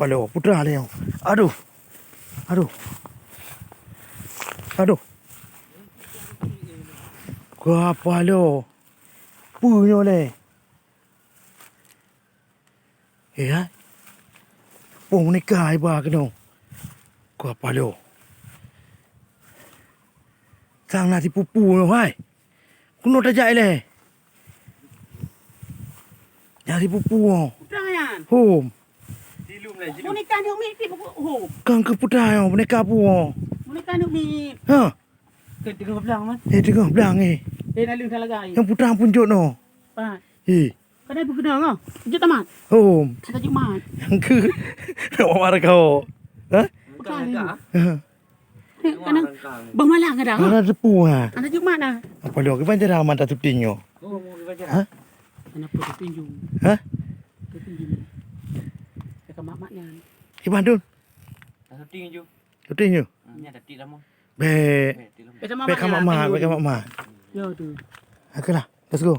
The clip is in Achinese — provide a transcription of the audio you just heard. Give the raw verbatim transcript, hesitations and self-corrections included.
Aduh, putra lé nyoe. Aduh. Aduh. Aduh. Ka apa lo? Peue nyoe lé? Eh, hai. Pong nikah iba keunoe. Ka apa lo? Sang na sipupu nyoe, hai. Keunoe tajak ilée. Nyang sipupu nyoe. Putra nyan. Hom. Menikah ni umi ti buku hom. Kang keu putra nyoe, boneka pu nyoe. Menikah ni umi. Ha. Ke tengah belang man. Eh, tengah belang eh. Eh, naleueng dah lagai. Nyang putra pun jok no. Pat. Eh. Kadai beuguna ngah. Jeuet tamat. Hom. Ada jeuet mat. Nyang keu. Nak marah kau. Ha? Bukan. Ha. Eh, kadang bang malang kadang. Mana tepu ha? Ada jeuet mat dah. Apa lo ke panjara mata syuting nyo? Oh, mau ke panjara. Ha? Kenapa syuting jung? Ha? Syuting jung. Dekat mak-mak nyan. Iban tu. Syuting jung. Syuting nyo. Ni ada tik lama. Bek. Bek tik lama. Bek sama mak nyan. Bek sama mak. Ya tu. Okeylah. Let's go.